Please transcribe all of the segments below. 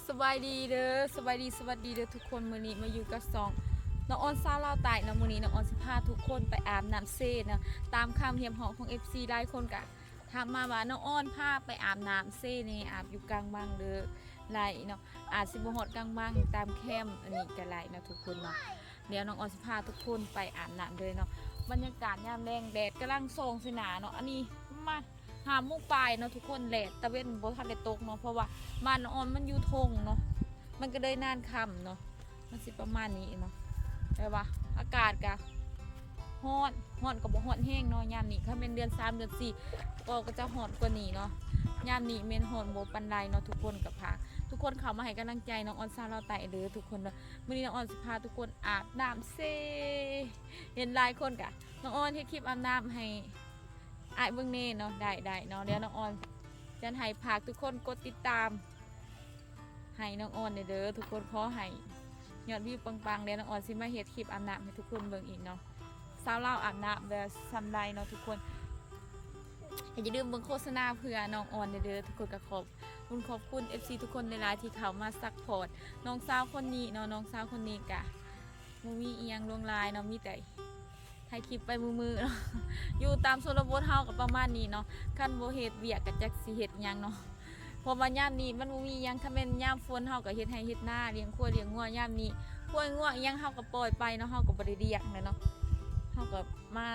ສະບາຍດີເດີ ສະບາຍດີ ສະຫວັດດີເດີທຸກຄົນ. ມື້ນີ້ມາຢູ່ກັບຊ່ອງນ້ອງອອນສາວລາວໃຕ້ເນາະ. ມື້ນີ້ນ້ອງອອນຊິພາທຸກຄົນໄປອາບນ້ຳເຊເນາະ. ຕາມຄຳຮຽກຮ້ອງຂອງເອັຟຊີ ຫຼາຍຄົນກະຖາມມາວ່າ ນ້ອງອອນພາໄປອາບນ້ຳເຊແດ່ ອາບຢູ່ກາງວັງເດີ ໄດ້ເນາະ. ອາດຊິບໍ່ຮອດກາງວັງ ຕາມແຄມອັນນີ້ກະໄດ້ເນາະທຸກຄົນເນາະ. ດຽວນ້ອງອອນຊິພາທຸກຄົນໄປອາບນ້ຳເລີຍເນາະ. ບັນຍາກາດຍາມແລງ ແດດກຳລັງສ່ອງໃສ່ໜ້າເນາະ. ອັນນີ້ມາຫ້າໂມງປາຍເນາະທຸກຄົນ ແດດຕາເວັນບໍ່ທັນໄດ້ຕົກເນາະ ເພາະວ່າບ້ານນ້ອງອອນມັນຢູ່ທົ່ງເນາະ ມັນກະເລີຍນານຄ່ຳເນາະ. ມັນຊິປະມານນີ້ເນາະ ແຕ່ວ່າອາກາດກະຮ້ອນ ຮ້ອນກະບໍ່ຮ້ອນແຮງເນາະ. ຍາມນີ້ຄັນແມ່ນເດືອນສາມເດືອນສີ່ກໍ ກໍຈະຮ້ອນກວ່ານີ້ເນາະ. ຍາມນີ້ແມ່ນຮ້ອນບໍ່ປານໃດເນາະ. ທຸກຄົນກະພາທຸກຄົນເຂົ້າມາໃຫ້ກຳລັງໃຈນ້ອງອອນສາວລາວໃຕ້ເດີທຸກຄົນເດີ. ມື້ນີ້ນ້ອງອອນຊິພາທຸກຄົນອາບນ້ຳເຊ. ເຫັນຫຼາຍຄົນກະ ນ້ອງອອນເຮັດຄລິບອາບນ້ຳໃຫ້ອ້າຍເບິ່ງແດ່ເນາະ. ໄດ້ ໄດ້ເນາະ. ດຽວນ້ອງອອນຈະໃຫ້ ຝາກທຸກຄົນກົດຕິດຕາມໃຫ້ນ້ອງອອນແດ່ເດີທຸກຄົນ. ຂໍໃຫ້ຍອດວິວປັງໆ ແລ້ວນ້ອງອອນຊິມາເຮັດຄລິບອາບນ້ຳໃຫ້ທຸກຄົນເບິ່ງອີກເນາະ. ສາວລາວອາບນ້ຳແບບສ່ຳໃດເນາະທຸກຄົນ. ກະຢ່າລືມເບິ່ງໂຄສະນາເພື່ອນ້ອງອອນແດ່ເດີທຸກຄົນ. ກະຂອບ ຂອບຄຸນເອັຟຊີທຸກຄົນຫຼາຍໆ ທີ່ເຂົ້າມາຊັບພອດນ້ອງສາວຄົນນີ້ເນາະ. ນ້ອງສາວຄົນນີ້ກະບໍ່ມີອີ່ຫຍັງຫຼວງຫຼາຍເນາະ ມີແຕ່ຖ່າຍຄລິບໄປມື້ໆເນາະ. ຢູ່ຕາມຊົນນະບົດເຮົາກະປະມານນີ້ເນາະ. ຄັນບໍ່ເຮັດວຽກກະຈັກຊິເຮັດຫຍັງເນາະ ເພາະວ່າຍາມນີ້ມັນບໍ່ມີຫຍັງ. ຄັນແມ່ນຍາມຝົນເຮົາກະເຮັດໄຮ່ເຮັດນາ ລ້ຽງຄວາຍລ້ຽງງົວ. ຍາມນີ້ຄວາຍງົວອີ່ຫຍັງເຮົາກະປ່ອຍໄປເນາະ ເຮົາກະບໍ່ໄດ້ລ້ຽງແລ້ວເນາະ. ເຮົາກະມາ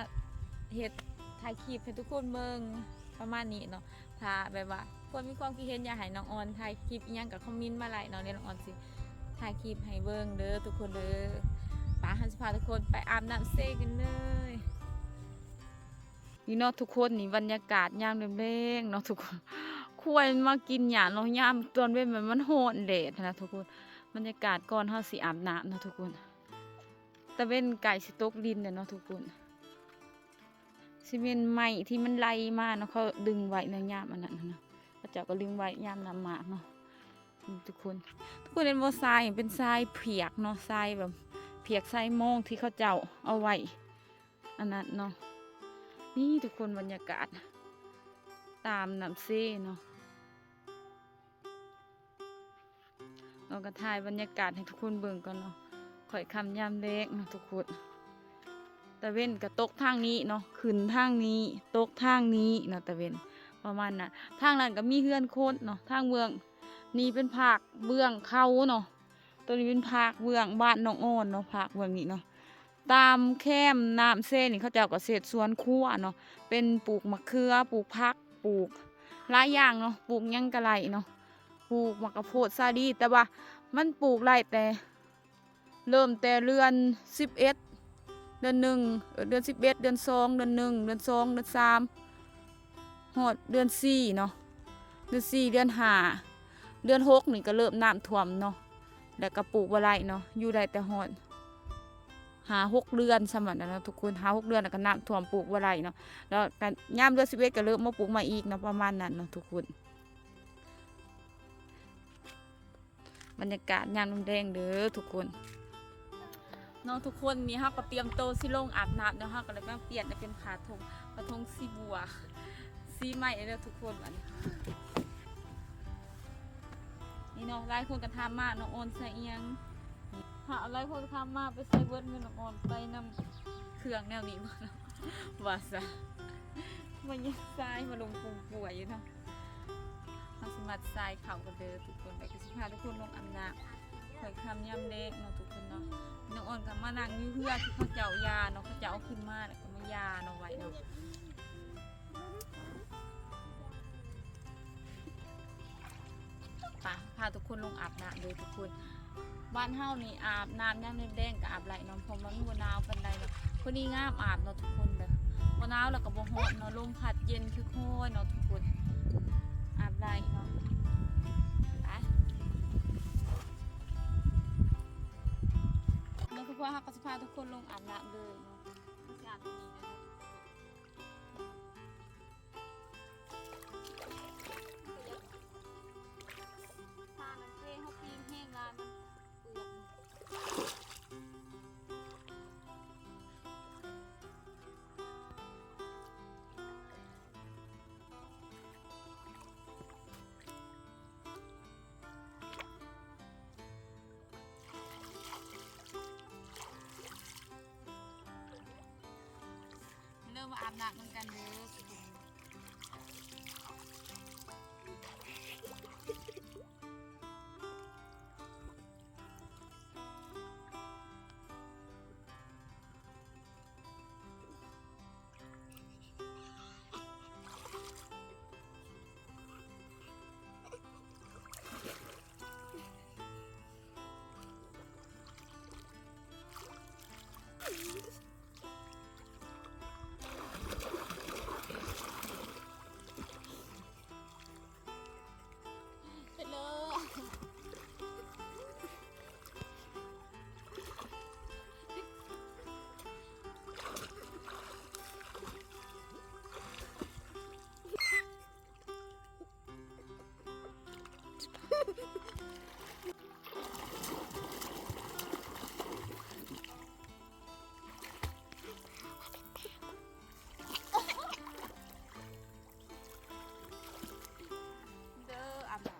ເຮັດ ຖ່າຍຄລິບໃຫ້ທຸກຄົນເບິ່ງປະມານນີ້ເນາະ. ຖ້າແບບວ່າຄົນມີຄວາມຄິດເຫັນຢາກໃຫ້ນ້ອງອອນຖ່າຍຄລິບອີ່ຫຍັງກະຄອມເມັນມາໄດ້ເນາະ. ດຽວນ້ອງອອນຊິຖ່າຍຄລິບໃຫ້ເບິ່ງເດີທຸກຄົນເດີ. ປະ ເຮົາຊິພາທຸກຄົນໄປອາບນ້ຳເຊກັນເລີຍ. ນີ້ເນາະທຸກຄົນ ນີ້ບັນຍາກາດຍາມແລງໆເນາະທຸກຄົນ. ຄວາຍມັນມາກິນຫຍ້າເນາະ ຍາມຕອນເວັນມັນ ມັນຮ້ອນແດດຫັ້ນນະທຸກຄົນ. ບັນຍາກາດກ່ອນເຮົາຊິອາບນ້ຳເນາະທຸກຄົນ. ຕາເວັນໃກ້ຊິຕົກດິນແລ້ວເນາະທຸກຄົນ. ຊິແມ່ນໄມ້ທີ່ມັນໄຫຼມາເນາະ ເຂົາດຶງໄວ້ໃນຍາມອັນນັ້ນຫັ້ນນະ ເຂົາເຈົ້າກະດຶງໄວ້ຍາມນ້ຳໝາກເນາະ. ນີ້ທຸກຄົນ ທຸກຄົນເຫັນບໍ່ ຊາຍເປັນຊາຍຜຽກເນາະ ຊາຍແບບຜຽກຊາຍມອງທີ່ເຂົາເຈົ້າເອົາໄວ້ອັນນັ້ນເນາະ. ນີ້ທຸກຄົນ ບັນຍາກາດຕາມນ້ຳເຊເນາະ. ເຮົາກະຖ່າຍບັນຍາກາດໃຫ້ທຸກຄົນເບິ່ງກ່ອນເນາະ. ຄ່ອຍຄ່ຳຍາມແລງເນາະທຸກຄົນ. ຕາເວັນກະຕົກທາງນີ້ເນາະ ຂຶ້ນທາງນີ້ ຕົກທາງນີ້ເນາະ ຕາເວັນປະມານນັ້ນ. ທາງນັ້ນກະມີເຮືອນຄົນເນາະ. ທາງເບື້ອງນີ້ເປັນພາກເບື້ອງເຂົາເນາະ. ໂຕນີ້ເປັນພາກເບື້ອງບ້ານນ້ອງອອນເນາະ ພາກເບື້ອງນີ້ເນາະ. ຕາມແຄມນ້ຳເຊນີ້ເຂົາເຈົ້າກະເຮັດສວນຄົວເນາະ ເປັນປູກໝາກເຂືອ ປູກຜັກ ປູກຫຼາຍຢ່າງເນາະ. ປູກຫຍັງກະໄດ້ເນາະ ປູກໝາກກະໂພດ ສາລີ ແຕ່ວ່າມັນປູກໄດ້ແຕ່ເລີ່ມແຕ່ເດືອນສິບເອັດ ເດືອນໜຶ່ງ ເອີ ເດືອນສິບເອັດ ເດືອນສອງ ເດືອນໜຶ່ງ ເດືອນສອງ ເດືອນສາມ ຮອດເດືອນສີ່ເນາະ. ເດືອນສີ່ ເດືອນຫ້າ ເດືອນຫົກນີ້ກະເລີ່ມນ້ຳຖ້ວມເນາະ ແລ້ວກະປູກບໍ່ໄດ້ເນາະ ຢູ່ໄດ້ແຕ່ຮອດຫ້າຫົກເດືອນສ່ຳນັ້ນແຫຼະເນາະທຸກຄົນ. ຫ້າຫົກເດືອນແລ້ວກະນ້ຳຖ້ວມ ປູກບໍ່ໄດ້ເນາະ. ແລ້ວກະຍາມເດືອນສິບເອັດກະເລີ່ມມາປູກໃໝ່ອີກເນາະ ປະມານນັ້ນເນາະທຸກຄົນ. ບັນຍາກາດຍາມແລງເດີທຸກຄົນເນາະ. ທຸກຄົນ ນີ້ເຮົາກະຕຽມໂຕຊິລົງອາບນ້ຳເນາະ. ເຮົາກະໄດ້ມາປ່ຽນເປັນຜ້າຖົງ ຜ້າຖົງສີບົວ ສີໃໝ່ເດີທຸກຄົນ. ບາດນີ້ ນີ້ເນາະ ຫຼາຍຄົນກະຖາມມາ ນ້ອງອອນໃສ່ອີ່ຫຍັງ. ຫາ ຫຼາຍຄົນກະຖາມມາ ໄປໃສ່ເບິດເງິນນ້ອງອອນ ໄປນຳເຄື່ອງແນວນີ້ບໍ່ເນາະ ວ່າຊັ້ນ. ມາເຢັບຊາຍ ມາລົງປຸງປ່ວຍຢູ່ເນາະ. ເຮົາຊິມັດຊາຍເຂົ້າກັນເດີທຸກຄົນ ແລ້ວກະຊິພາທຸກຄົນລົງອາບນ້ຳ ຄ່ອຍຄ່ຳຍາມແລງເນາະທຸກຄົນເນາະ. ນ້ອງອອນກະມານັ່ງຢູ່ເຮືອທີ່ເຂົາເຈົ້າຢາເນາະ ເຂົາເຈົ້າເອົາຂຶ້ນມາແລ້ວກະມາຢາເນາະໄວ້ເນາະ. ນີ້ ທຸກຄົນລົງອາບນ້ຳເດີທຸກຄົນ. ບ້ານເຮົານີ້ອາບນ້ຳຍາມແລງໆກໍອາບໄດ້ເນາະ ເພາະມັນບໍ່ໜາວປານໃດເນາະ. ພໍດີງາມອາບເນາະທຸກຄົນເດີ ບໍ່ໜາວແລ້ວກໍບໍ່ຮ້ອນເນາະ ລົມພັດເຢັນຄ່ອຍໆເນາະທຸກຄົນ ອາບໄດ້ເນາະ. ໄປເນາະທຸກຄົນ ເຮົາກໍຊິພາທຸກຄົນລົງອາບນ້ຳເລີຍເນາະ. ມັນຊິອາບຢູ່ນີ້ເດີ ຖ້າມັນເພ ເຮົາຕີງແຮງຫຼາຍມັນເປືອກ. ເລີ່ມມາອາບນ້ຳນຳກັນເດີ. ໄປເລີຍ. ເດີ ອາບນ້ຳ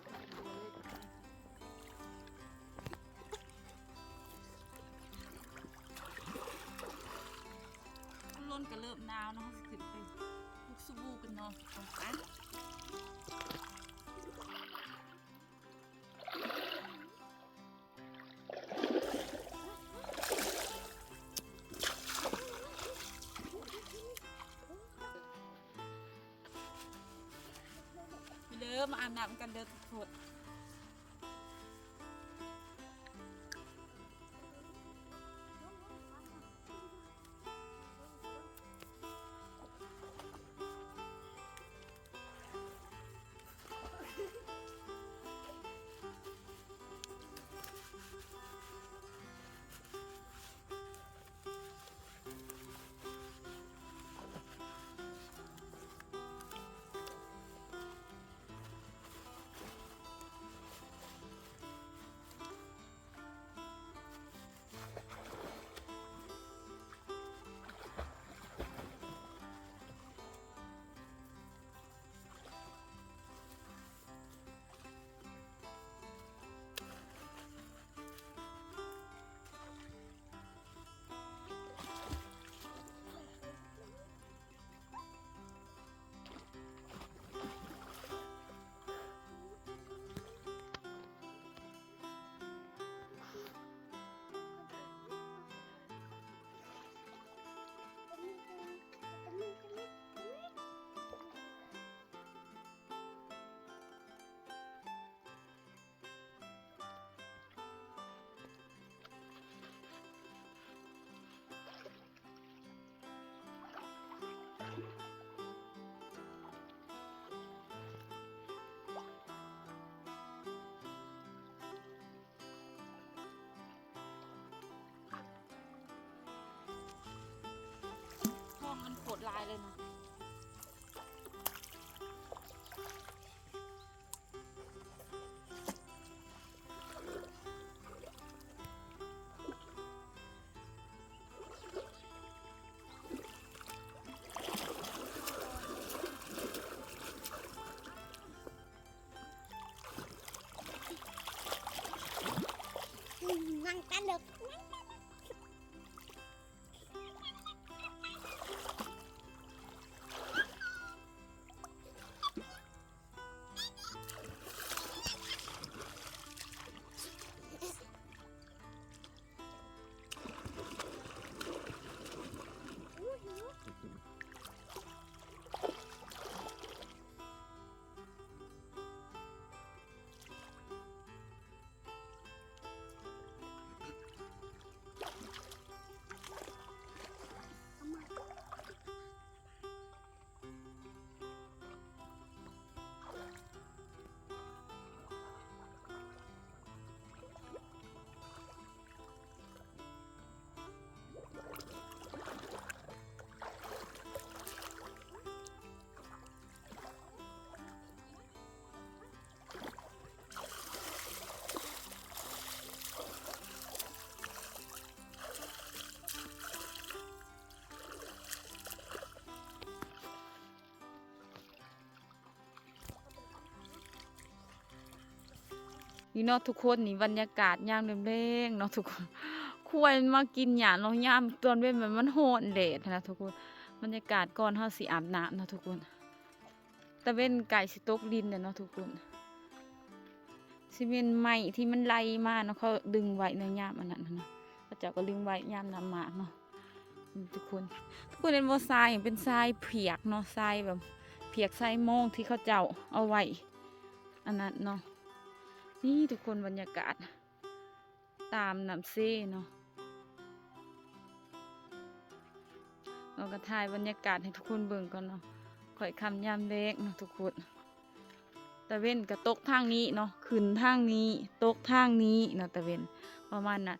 ລົນກໍເລີ່ມໜາວເນາະ ເຮົາຊິຂຶ້ນໄປລຸກສະບູກັນເນາະ. ໄປ ເລີ່ມອາບນ້ຳກັນເດີທຸກຄົນ. ຫ້ອງມັນໂຄດຫຼາຍເລີຍນະ. ນັ່ງຕະລຶກ. ນີ້ເນາະທຸກຄົນ ນີ້ບັນຍາກາດຍາມແລງໆເນາະທຸກຄົນ ຄວາຍມັນມາກິນຫຍ້າເນາະ ຍາມຕອນເວັນມັນ ມັນຮ້ອນແດດຫັ້ນນະທຸກຄົນ. ບັນຍາກາດກ່ອນເຮົາຊິອາບນ້ຳເນາະທຸກຄົນ ຕາເວັນໃກ້ຊິຕົກດິນແລ້ວເນາະທຸກຄົນ. ຊິແມ່ນໄມ້ທີ່ມັນໄຫຼມາເນາະ ເຂົາດຶງໄວ້ໃນຍາມອັນນັ້ນຫັ້ນນະ ເຂົາເຈົ້າກໍດຶງໄວ້ຍາມນ້ຳໝາກເນາະ ນີ້ທຸກຄົນ. ທຸກຄົນເຫັນບໍ່ ຊາຍເປັນຊາຍພຽກເນາະ ຊາຍແບບພຽກຊາຍມອງທີ່ເຂົາເຈົ້າເອົາໄວ້ອັນນັ້ນເນາະ. ນີ້ທຸກຄົນ ບັນຍາກາດຕາມນ້ຳເຊເນາະ. ເຮົາກໍຖ່າຍບັນຍາກາດໃຫ້ທຸກຄົນເບິ່ງກ່ອນເນາະ ຄ່ອຍຄ່ຳຍາມແລງເນາະທຸກຄົນ. ຕາເວັນກໍຕົກທາງນີ້ເນາະ ຂຶ້ນທາງນີ້ ຕົກທາງນີ້ເນາະ ຕາເວັນປະມານນັ້ນ.